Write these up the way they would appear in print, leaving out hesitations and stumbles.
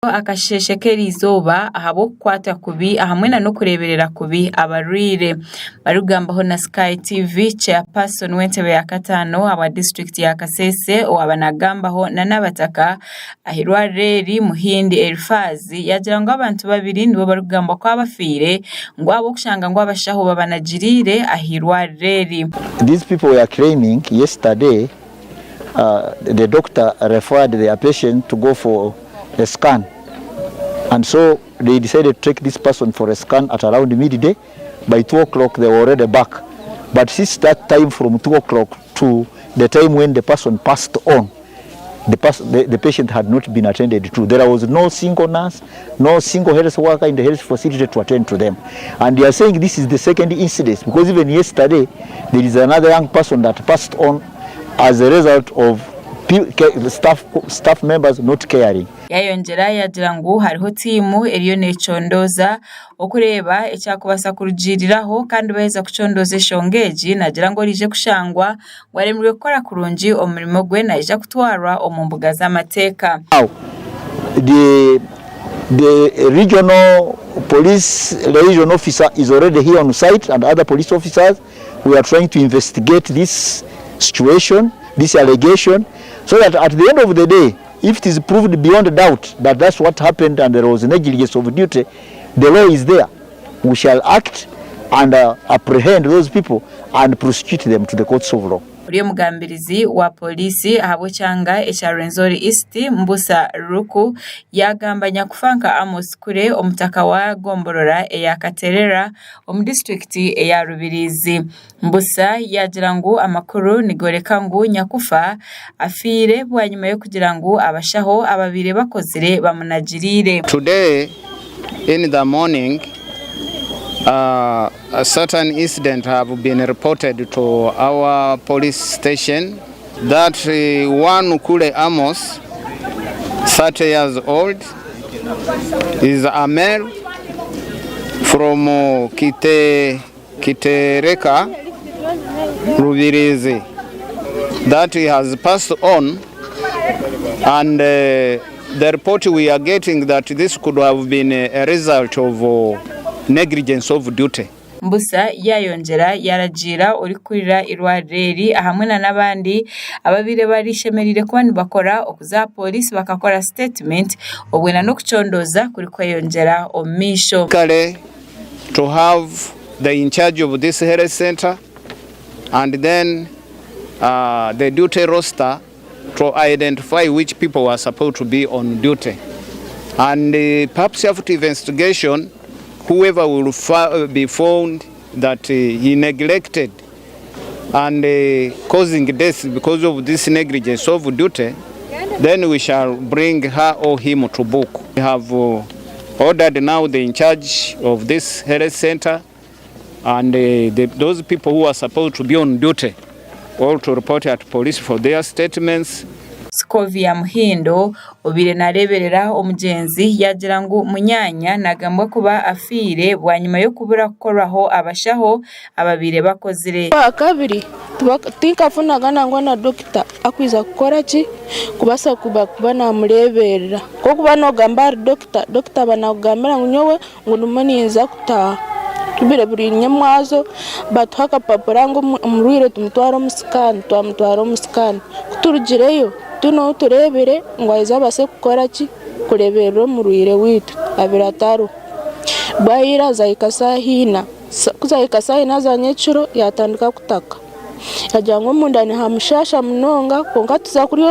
Akasheeshe k'eriizooba ahabw'okukwatwa kubi ahamwe na n'okureeberera kubi abarwaire. Barikugambaho na Sky TV, Chairperson w'entebe ya kataano ahabwa disiturikiti ya Kasese owaaba naagambaho na n'abataka ah'eirwariro eri, Muhindi Erifazi yaagira ngu abantu babiri nibo barikugambwa kuba bafiire ngu ahabw'okushanga ngu abashaho babanagiriire ah'eirwariro eri. These people were claiming yesterday the doctor referred their patient to go for a scan and so they decided to take this person for a scan at around midday by 2 o'clock they were already back but since that time from 2 o'clock to the time when the person passed on the, pers the, the patient had not been attended to. There was no single nurse, no single health worker in the health facility to attend to them. And they are saying this is the second incident because even yesterday there is another young person that passed on as a result of staff, staff members not caring. Yayongyera yagira ngu hariho tiimu eriyo necondooza okureeba ekyakubaasa kurugiiriraho kandi baheza kucondooza enshonga egi nagira ngu oraije kushangwa ngu aremirwe kukora kurungi omurimo gwe naija kutwarwa omu mbuga z'amateeka. Now, the, the regional police liaison officer is already here on site and other police officers. We are trying to investigate this situation, this allegation, so that at the end of the day, if it is proved beyond doubt that that's what happened and there was negligence of duty, the law is there. We shall act and apprehend those people and prosecute them to the courts of law. Ori omugambirizi wa pooriisi ahabw'ekyanga ekya Rwenzori East, Mbusa Ruku yaagamba nyakufa nka Amos Kure omutaka wa gomborora eya Katerera omu disiturikiti eya Rubirizi. Mbusa yaagira ngu amakuru nigoreka ngu nyakufa afiire bwanyima y'okugira ngu abashaho ababaire bakozire bamunagiriire. Today in the morning a certain incident have been reported to our police station that one Kule Amos, 30 years old, is a male from Kite, Kitereka, Rubirizi, that he has passed on and the report we are getting that this could have been a result of negligence of duty. Mbusa yaayongyera yaaragiira orikukurira eirwariro eri ahamwe na n'abandi ababaire barishemereire kuba nibakora okuza aha pooriisi bakakora sitetimenti obwe na n'okucondooza kurikweyongyera omu maisho. Kare to have the in charge of this health center and then the duty roster to identify which people were supposed to be on duty and perhaps after investigation whoever will be found that he neglected and causing death because of this negligence of duty then we shall bring her or him to book. We have ordered now the in charge of this health center and those people who are supposed to be on duty all to report at police for their statements. Scovia Muhindo obaire naareeberera omugyenzi yaagira ngu munyaanya naagambwa kuba afiire bwanyima y'okubura kukorwaho abashaho ababaire bakozire. Owakabiri tinkafunaga nangwa na dokita akwija kukora ki kubaasa kuba namureeberera. Ku orikuba nogamba ahari dokita, dokita aba nakugambira ngu nyowe ngu ndimu ninza kutaaha. Tubire buri nyomwazo batuha akapapura ngu omurwaire tumutware omu sikaani, twamutwara omu sikaani. Ku turugireyo tihaine ou tureebire ngu aije abaase kukora ki kureeberera omurwaire waitu abaire atariho. Bwahira zahika shaaha ina. Ku zaahika shaaha ina za nyekiro yaatandika kutaka, yaagira ngu omunda nihamushaasha munonga kwonka tuza kuriya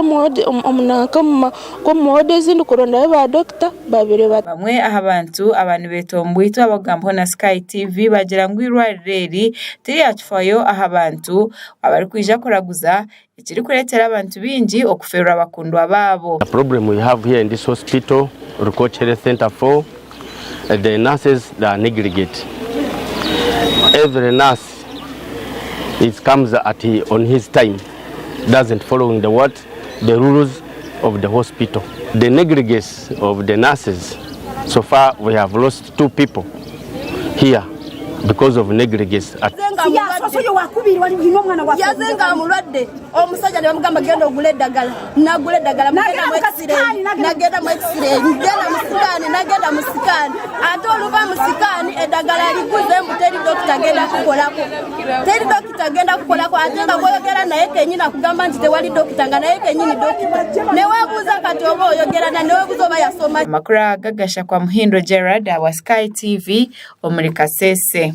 omu woodi ezindi kurondayo baadokita baabaire batariho. Bamwe aha bantu aba nibetomboitwa abarikugambaho na Sky TV baagira ngu eirwariro eri tiryakifaayo aha bantu abarikwija kuraguza ekirikureetera abantu baingi okufeerwa abakundwa baabo. The problem we have here in this hospital, Rukoch Health Center 4, the nurses they are negligent. Every nurse is comes at on his time, doesn't following the what the rules of the hospital. The negligence of the nurses, so far we have lost two people here. because of negligence at Yaze nga mulwadde omusajja ne bamugamba genda ogule eddagala nagula eddagala mugenda mu x-ray nagenda mu x-ray genda mu sikaani nagenda mu sikaani ate oluva mu sikaani eddagala liguze mbu teri dokita agenda kukolako teri dokita agenda kukolako ate nga gwoyogera naye kenyini akugamba nti tewali dokita nga naye kenyini dokita newebuuza kati oba oyogera na newebuuza oba yasoma Amakuru aga gashakwa Muhindo Gerald awa Sky TV omuri Kasese.